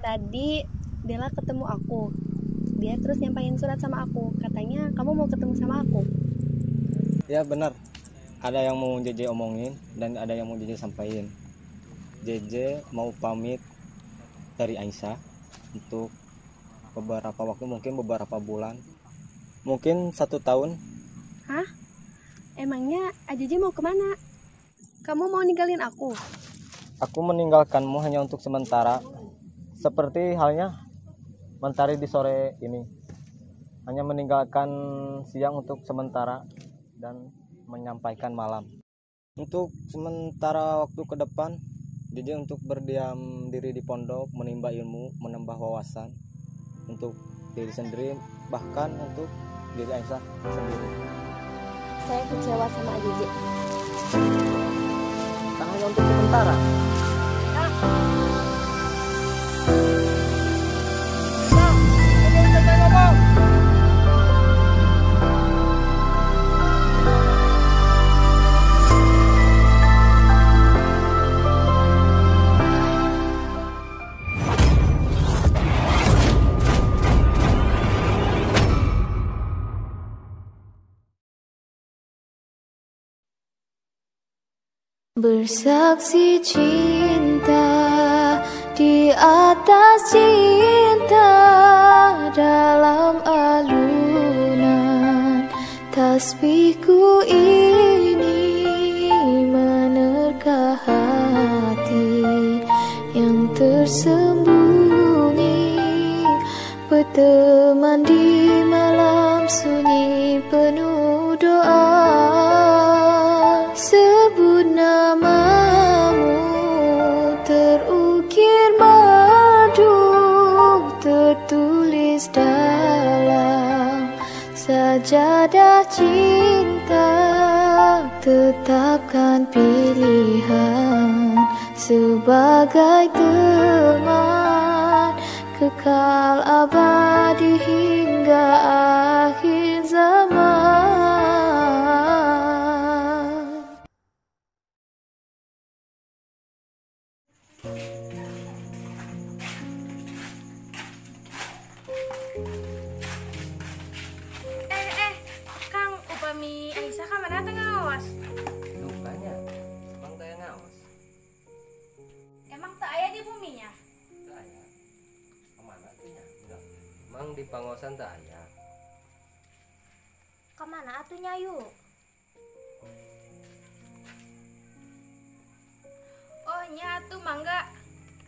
Tadi Dela ketemu aku. Dia terus nyampain surat sama aku. Katanya kamu mau ketemu sama aku. Ya benar. Ada yang mau JJ omongin dan ada yang mau JJ sampaikan. JJ mau pamit dari Aisyah untuk beberapa waktu, mungkin beberapa bulan, mungkin 1 tahun. Hah? Emangnya AJJ mau kemana? Kamu mau ninggalin aku? Aku meninggalkanmu hanya untuk sementara. Seperti halnya mentari di sore ini. Hanya meninggalkan siang untuk sementara dan menyampaikan malam. Untuk sementara waktu ke depan, JJ untuk berdiam diri di pondok, menimba ilmu, menambah wawasan untuk diri sendiri, bahkan untuk diri Aisyah sendiri. Saya kecewa sama AJJ. Kan hanya untuk sementara. Bersaksi cinta di atas cinta dalam alunan tasbihku ini menerka hati yang tersembunyi, berteman di malam sunyi penuh doa. Sebut namamu terukir merdu, tertulis dalam sajadah cinta. Tetapkan pilihan sebagai teman kekal abadi hingga akhir zaman. Kang, upami Aisyah ka mana teh ngaos? Dukanya, emang teh ngaos. Emang teu aya di buminya? Teu aya. Kemana tuh nya? Enggak. Emang di pangosan teu aya. Kemana atuh nya yuk? Oh nya atuh mangga.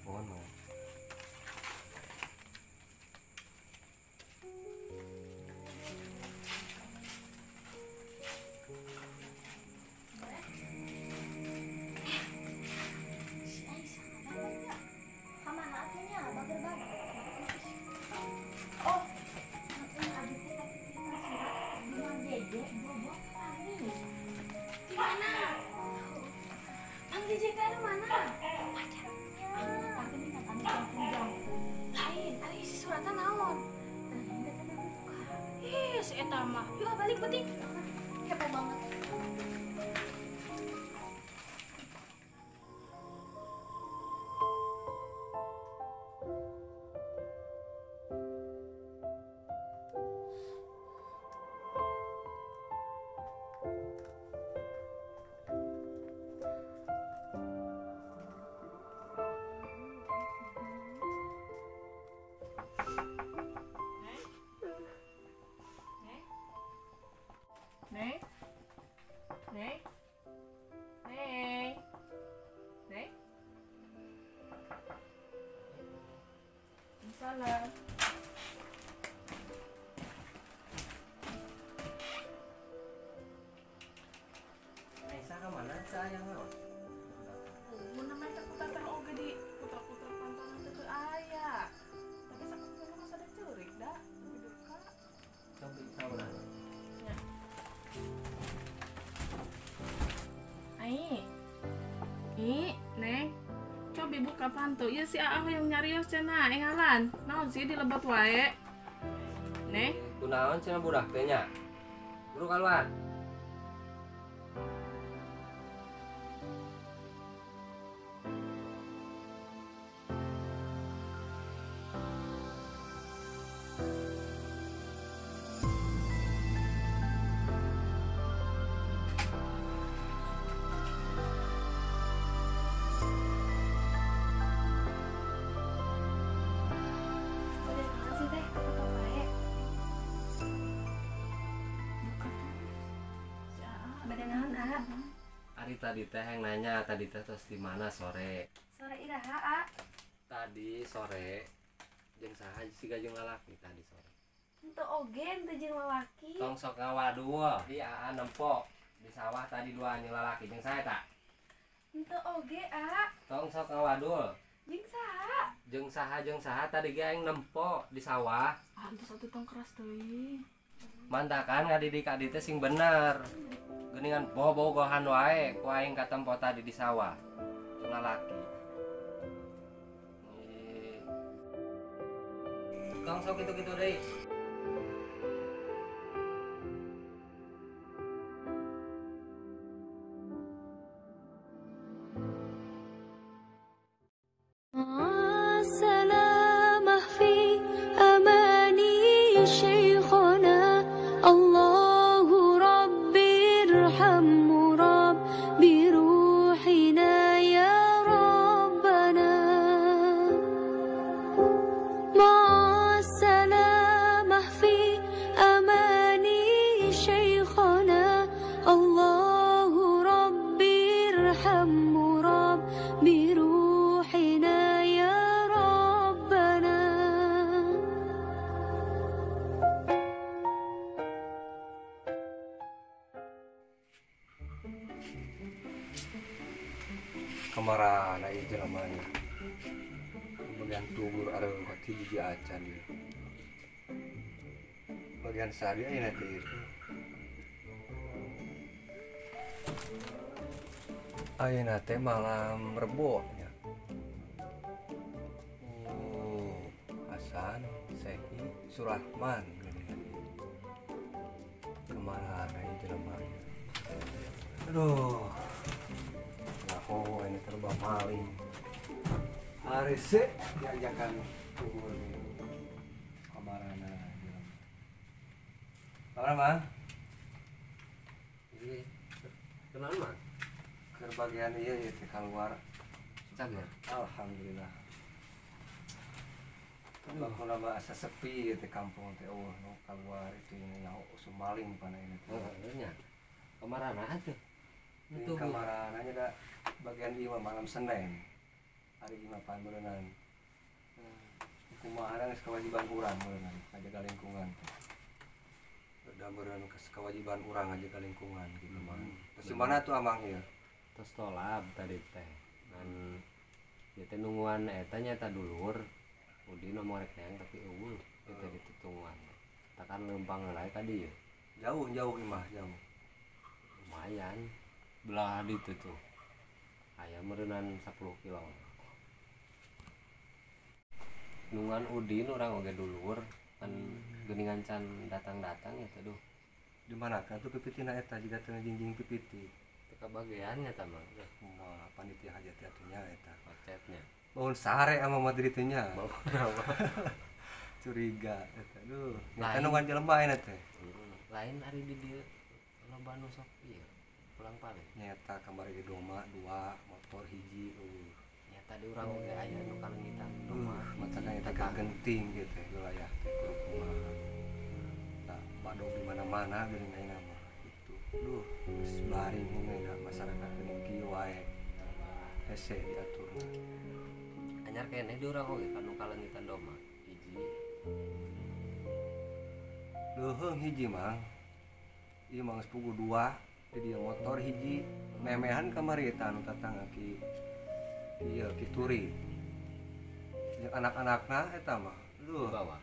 Mohon mangga. Si Aisyah mana? Kemana atuh nya? Bager banget. Oh, abdi teh tadi cerita surat di Mang Jeje bobo kami. Di mana? Mang Jeje teh anu mana? Pacarnya. Tapi ini kan anu jauh. Lain, ari isi suratna naon? Nah, teh buka. Ih, si eta mah. Yuk balik penting. Kepo banget. Neng, Neng, Neng, Neng, salah. Aisyah kemana saya ngaos? Mun namanya teh putra oge di putra-putra pantangan teh teu aya. Tapi sakumaha mah sada ceurik da, lebih duka. Coba saurang. Ya. Ai. Ih, Neng. Cobi buka pantu. Ieu si Aa yang nyarios cenah engalan. Naon sih dilebet wae? Neng, Kunaon cenah budak teh nya? Buru kaluar. A? Ari tadi teh yang nanya tadi teh terus di mana sore? Sore iraha, A. Tadi sore jeung saha siga jeung lalaki tadi sore. Henteu oge henteu jeung lalaki. Tong sok ngawadul. Di Aa nempo di sawah tadi dua jeung lalaki jeung saha eta? Henteu oge, A. Tong sok ngawadul. Jeung saha? Jeung saha tadi ge aing nempo di sawah. Ah, entos atuh tong keras teuing. Mantakan ngadidik adi teh sing bener. Geuningan bobogohan wae ku aing katempo tadi di sawah. Jeung lalaki. Tong sok kitu-kitu deui. السلامة في أماني شيخنا الله ربي ارحم ربي روحنا يا ربنا مع السلامة في أماني شيخنا الله ربي ارحم ربي روحنا يا ربنا. Kamarana ieu jelema nya. Bagian tugur areuh hati hiji acan ieu. Bagian sari ayeuna teh ieu. Ayeuna teh malam Rebo nya. Oh, Hasan, Seki, Surahman geuningan. Kamarana ieu jelema nya. Aduh. Oh, ini terbang maling. Harese diajakan tugur kamarana. Kamar Mang? Iya. Kenal Mang? Keur bagian ieu ieu teh keluar. Cager. Alhamdulillah. Bakuna mah asa sepi ieu teh kampung teh eueuh nu keluar itu ini nyaho sumaling pana ini teh. Heeh nya. Kamarana atuh. Itu kamarana nya da bagian ieu malam Senin. Hari ieu mah pan beureunang. Kumaha geus kewajiban urang beureunang ngajaga lingkungan teh. Udah beureun kewajiban urang ngajaga lingkungan gitu mah. Terus di mana tuh amang ieu? Tos tolab tadi teh. Ngan ieu teh nungguan eta nya eta dulur. Udin nomor rek neang tapi eueuh ieu teh ditutungguan. Takan leumpang heula ka dieu. Jauh-jauh ieu mah, jauh. Lumayan. Belah ditu tuh. Aya meureunan 10 kilo. Nungan Udin urang oge dulur kan geuningan can datang-datang ya teh duh. Di mana kan tuh pipitina eta jiga teu jingjing pipiti. Teu kabagean nya tah mah. Kumaha panitia hajat atuh nya eta. Kocetnya. Bangun sare ama Madrid teh nya. Bangun apa? Curiga eta duh. Nya nungan jelema ayeuna teh. Lain ari di dieu loba nu sok ieu pulang paling. Nyeta kamari ge doma dua motor hiji eueuh. Nyata di urang oge aya nu kalengitan doma. Maca eta genting gitu teh wilayah teh kudu kumaha. Tah badog di mana-mana geuning ayeuna mah gitu. Duh, geus baring ayeuna masyarakat geuning kieu wae. Hese diaturna. Anyar keneh di urang oge kanu kalengitan doma hiji. Leuheung hiji mang. Ieu mah geus puguh dua. Di dieu motor hiji memehan kamari eta anu tatangga ki ieu ki Turi. Jeung anak-anakna eta mah. Duh. Dibawa.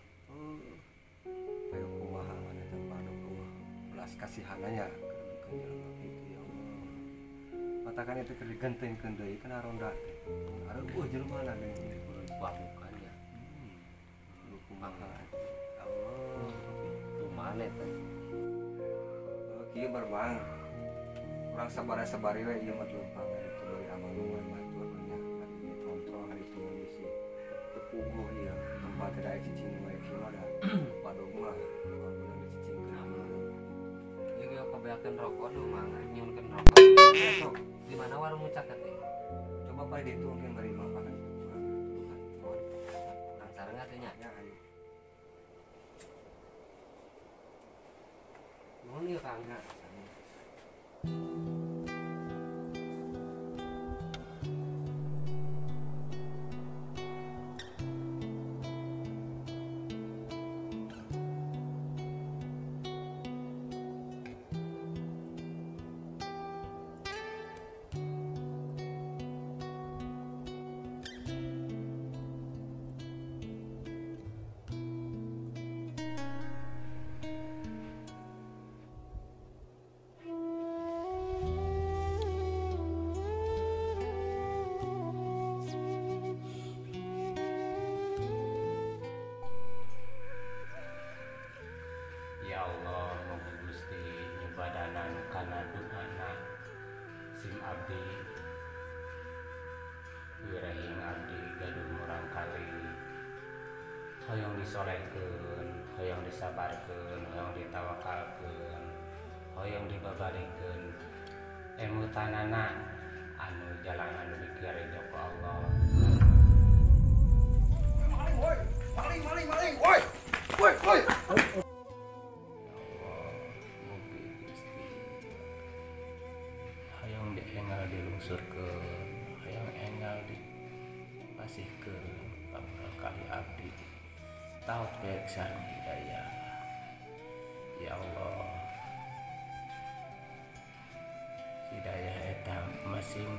Ayo kumaha mana eta badog eueuh. Belas kasihananya keur jelema kitu ya Allah. Matakan itu keur digentengkeun deui kana ronda teh. Areueuh jelema na geuning kudu dibabukan ya. Kudu kumaha. Allah. Kumaha eta? Kieu bermang. Urang sabara-sabari we ieu mah leumpang itu bari amanungan batur nya hari ini kontrol hari itu bisi teu puguh ieu tempat teh aya cicing wae kieu mah da badog mah beunang dicicingkeun ieu. Ieu ge kabeakeun rokok duh mang nyieunkeun rokok. Sok di mana warung caket teh? Coba bari ditu mungkin bari makan urang. Urang sareng atuh nya. Ya ayo. Nuhun ieu Kang. Ya. Hoyong disolehkeun, hoyong disabarkeun, hoyong ditawakalkeun, hoyong dibabarikeun emutanana anu jalan anu dikira ku Allah. Maling woi, maling maling maling woi. Woi woi. Ya Allah, mugi Gusti hoyong dienggal dilungsurkeun, hoyong enggal dipasihkeun ka abdi taufik sareng hidayah. Ya Allah, hidayah eta masing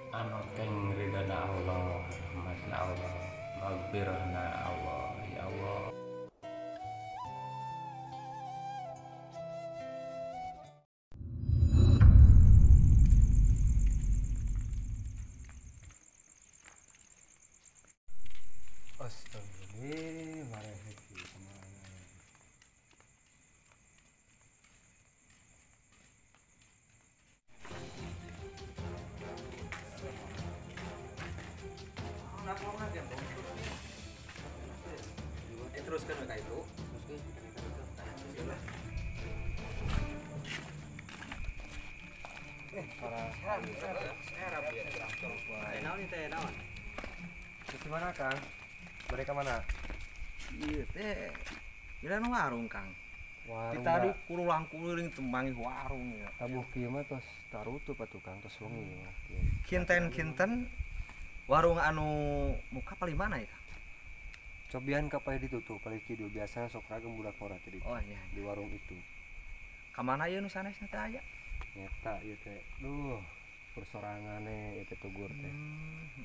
anu keng ridana Allah, rahmatna Allah, maghfirahna Allah. Ya Allah. Astagfirullah, marah hati sama anak. Teruskan mereka itu. Gimana Kang? Mereka mana? Iya teh, bila nu warung Kang. Warung. Kita di kurulang kuliling tembangi warung ya. Tabuh kieu mah tos tarutup atuh Kang, tos wengi mah. Kinten-kinten warung anu muka paling mana ya Kang? Cobian ka paling ditutup, paling kidul biasanya sok ragam budak ngora teh di. Oh iya, di warung itu. Ka mana ieu nu sanesna teh aya? Nyeta ieu teh. Duh, persorangane ieu teh tugur teh.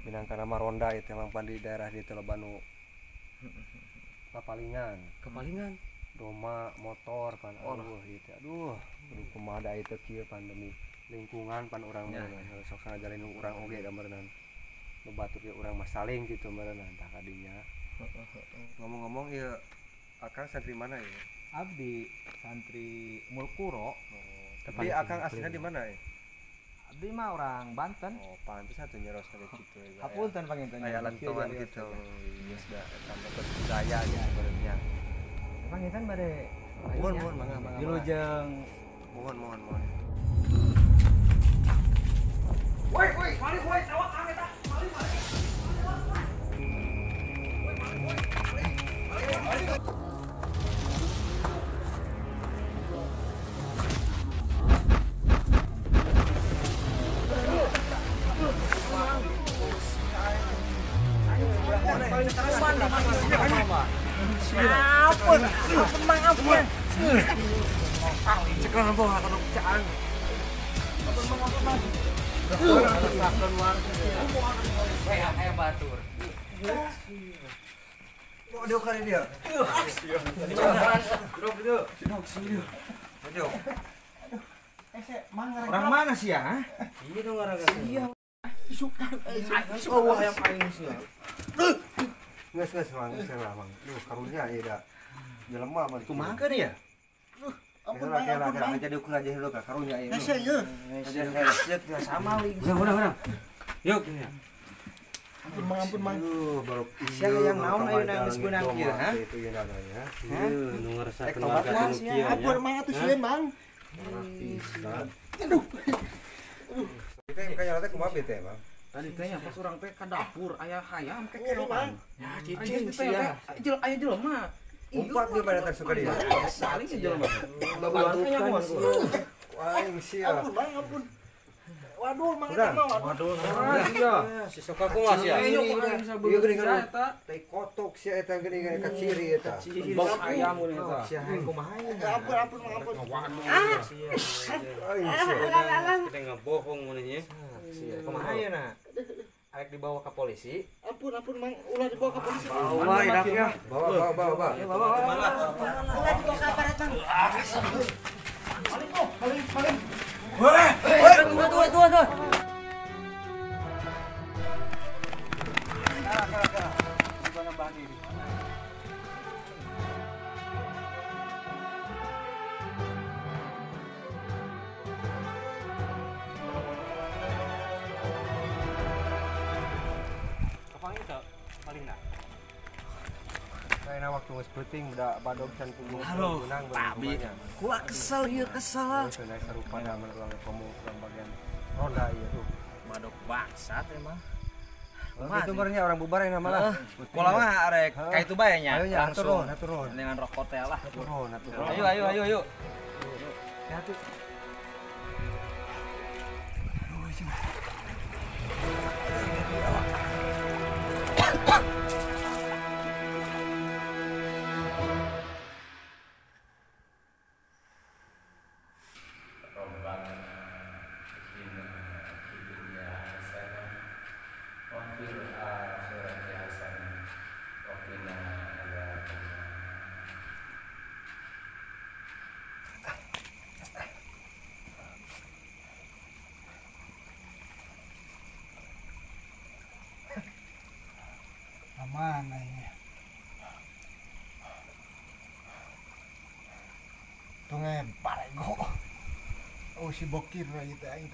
Minangka nama ronda ieu teh mangpan di daerah dieu teh loba nu papalingan. Kepalingan doma motor pan aduh ieu teh. Aduh, kudu kumaha da ieu teh kieu pandemi lingkungan pan urang mah sok sanajalin urang oge da meureunnan. Nu batur ge urang mah saling kitu meureunnan tah kadinya. Ngomong-ngomong ieu Akang santri mana ya? Abdi santri Mulkuro. Oh, tapi Akang aslinya di mana ya? Abdi mah orang Banten. Oh, pantes atuh nyeros teh kitu ya. Hapunten panginten. Aya lentongan gitu. Geus da eta terus budaya gitu sebenarnya. Panginten bade mohon mohon mangga mangga. Wilujeng. Mohon mohon mohon. Woi woi, maling woi, tawak kang eta. Maling maling. Ampun, ampun, ampun. Cekelan boh akan caan. Kayak batur. Mau dia kali dia. Orang mana sih ya? Iya dong orang. Iya. Suka. Oh, yang paling sih. Nges nges mang, nges lah mang. Duh, karunya ieu da. Jelema mah. Kumaha kan ya? Ampun, ampun, ampun. Jadi ukur aja dulu karunya ieu. Nges ieu. Nges sama ling. Urang urang. Yuk. Ampun mang, ampun mang. Duh, baru sia yang naon ayeuna geus beunang ieu, ha? Itu ieu namanya. Ieu nu ngerasakeun warga nu kieu. Ampun mang atuh sieun, Bang. Aduh. Kita yang kaya teh kumaha teh, Bang? Tadi teh pas urang teh ka dapur aya hayam kekerokan. Ya cicing sia. Aya jelema. Umpat dia pada tersuka dia. Saling si jelema. Babantukan. Aing sia. Ampun, Bang, ampun. Waduh, mang eta mah waduh. Sia. Si sok aku mah sia. Ieu geuning kan tai kotok sia eta geuning kan kaciri eta. Bau ayam geuning eta. Sia kumaha ya? Ampun, ampun, ampun. Waduh sia. Aing sia. Kita ngebohong mun nya. Sia kumaha ya na? Arek dibawa ke polisi. Ampun, ampun, Mang, ulah dibawa ke polisi. Bawa idaknya. Bawa, bawa, bawa, bawa. Bawa, bawa. Ulah dibawa ke aparat, Mang. Paling, paling, paling. Weh, tunggu, tunggu, tunggu, tunggu. Kayaknya waktu geus peuting udah badog can puguh. Halo, Pak Abi. Kula kesel ieu kesel. Terus naik sarupa da mun urang komo urang bagian ronda ieu tuh. Badog bangsat emang. Oh, itu barunya orang bubar yang nama lah. Kula mah arek ka itu bae nya. Langsung turun. Dengan rokok teh lah. Turun, turun. Ayo ayo ayo ayo. Hati. Mana ini? Tungai barego. Oh si bokir lagi teh.